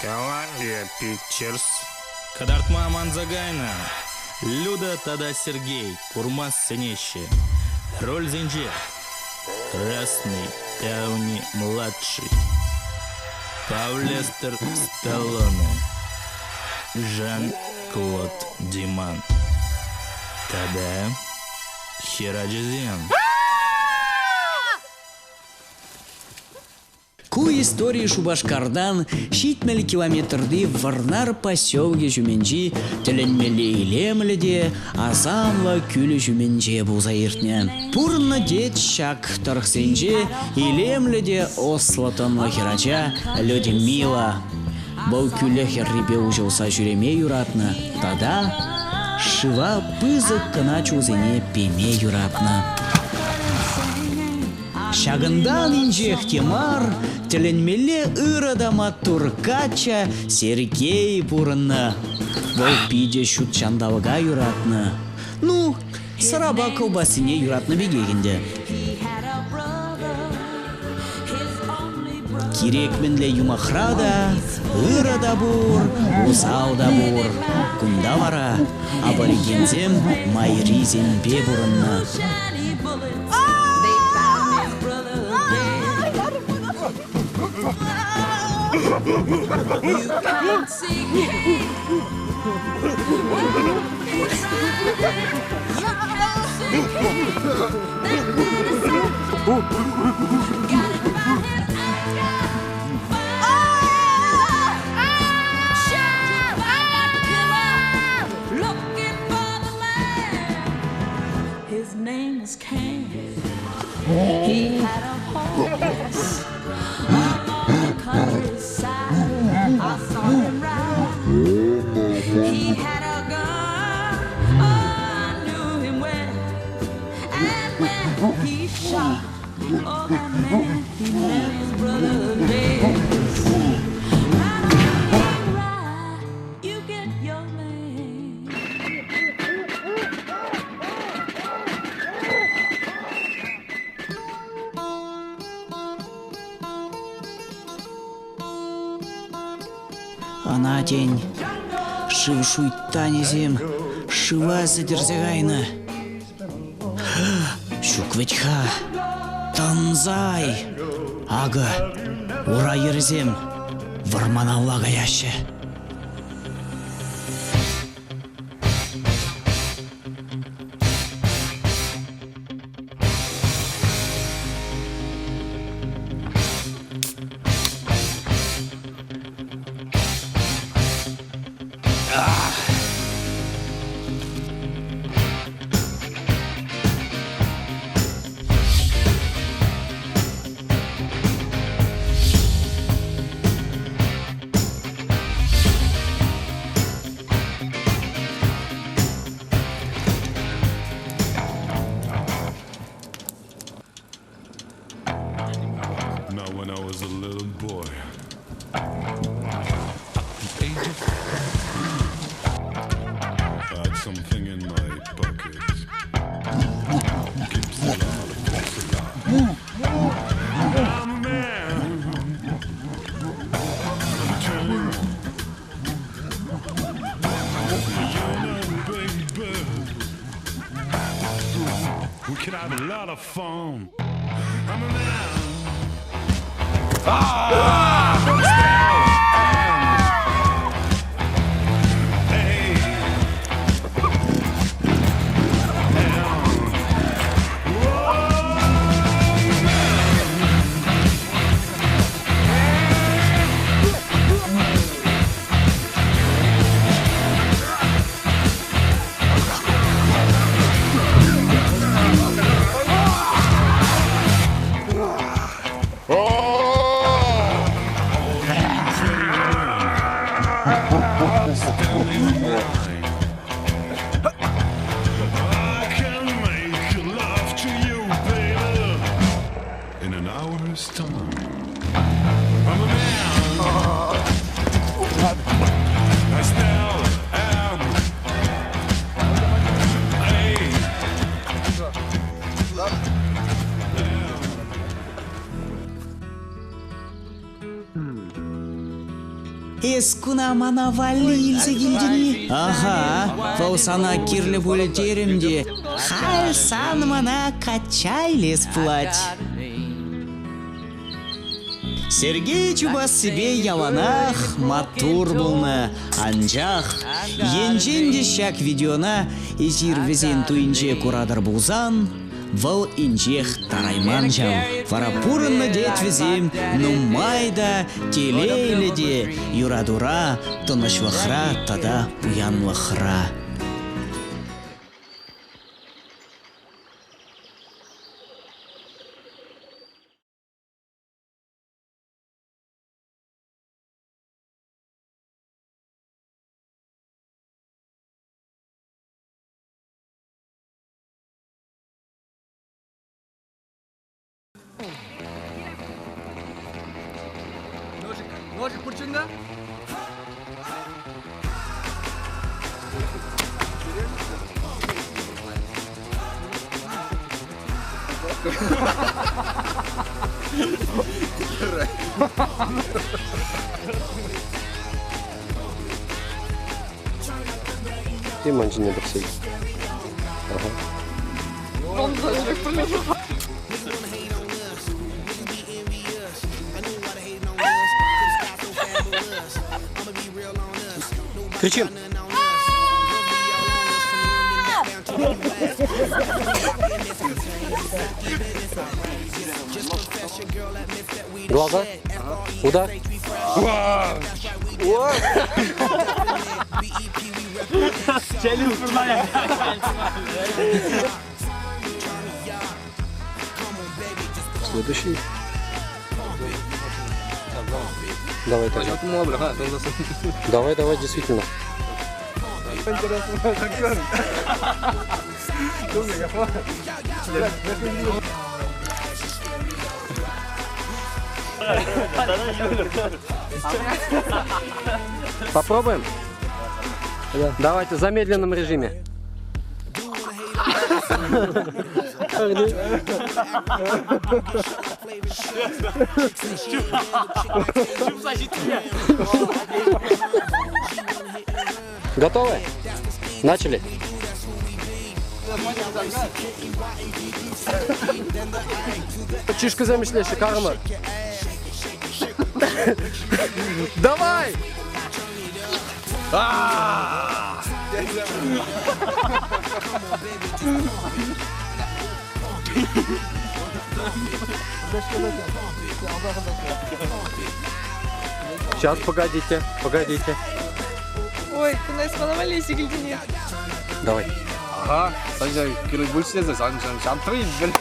Columbia Pictures. Кӑтартма манса кайнӑ. Люда тата Сергей курма сӗнеҫҫӗ. Рольсенче Красный Тауни-младший, Павлестер Сталлоне, Жан-Клод Диман тата хӗрачасем. Ку истори Шупашкартан 70 километрти Вӑрнар поселокӗ ҫумӗнчи тӗлӗнмелле илемлӗ те асамлӑ кӳлӗ ҫумӗнче пулса иртнӗ. Пурӑннӑ тет ҫак тӑрӑхсенче илемлӗ те ӑслӑ-тӑнлӑ хӗрача Людмила. Вӑл кӳлӗ хӗррипе уҫӑлса ҫӳреме юратнӑ тата шыва пысӑк кӑна чулсене пеме юратнӑ. Ҫакӑнтан инҫех те мар тӗлӗнмелле ырӑ та маттур каччӑ Сергей пурӑннӑ. Вӑл питӗ ҫут ҫанталӑка юратнӑ. Ну, сӑрапа кӑлпассине юратнӑ пекех ӗнтӗ. Кирек мӗнле юмахра та ырӑ та пур, усал та пур. Кунта вара аборигенсем майрисемпе пурӑннӑ. His name was Cain. He had a horse along the countryside. I saw him ride. He had a gun. Oh, I knew him well. And when he shot, oh, that man, he left his brother dead. Ride, you get your man. Ӑна, тен, шыв шуйттанӗсем шыва сӗтӗрсе кайнӑ. Ҫук вӗт-ха, тӑнсай! Акӑ, ура йӗрӗсем вӑрманалла каяҫҫӗ. Now when I was a little boy, at the age of I had something in my pocket. Keeps a lot of folks alive. I'm a man. I'm 21. You know, baby, we can have a lot of fun. I'm a man. Ah! Hey. I can make love to you, baby, in an hour's time. I'm a man. I still am. Hey. Эс куна мана валли илсе килтӗн-и? Аха, вӑл сана кирлӗ пулӗ терӗм те, халь сан мана качча илес пулать. Сергей чупассипе яланах маттур пулнӑ, анчах енчен те ҫак видеона эсир вӗсен туйӗнче куратӑр пулсан, вӑл инҫех тарайман ҫав. Вара пурӑннӑ тет вӗсем нумай та, телейлӗ те, юратура, тӑнӑҫлӑхра тата пуянлӑхра. Ножик, ножик пурчында. Ти ман ҫине пӑхса ил. Ага. Кричим. Глаза. Куда? Следующий. Давай так. Давай, давай, действительно. Попробуем? Давайте в замедленном режиме. Готовы? Начали. Чишка замешляйся, карма. Давай! Сейчас, погодите, погодите. Ой, кунай спалавалisi килтӗне. Давай. Ага, санжа кирил булсеза санжа шампри блин.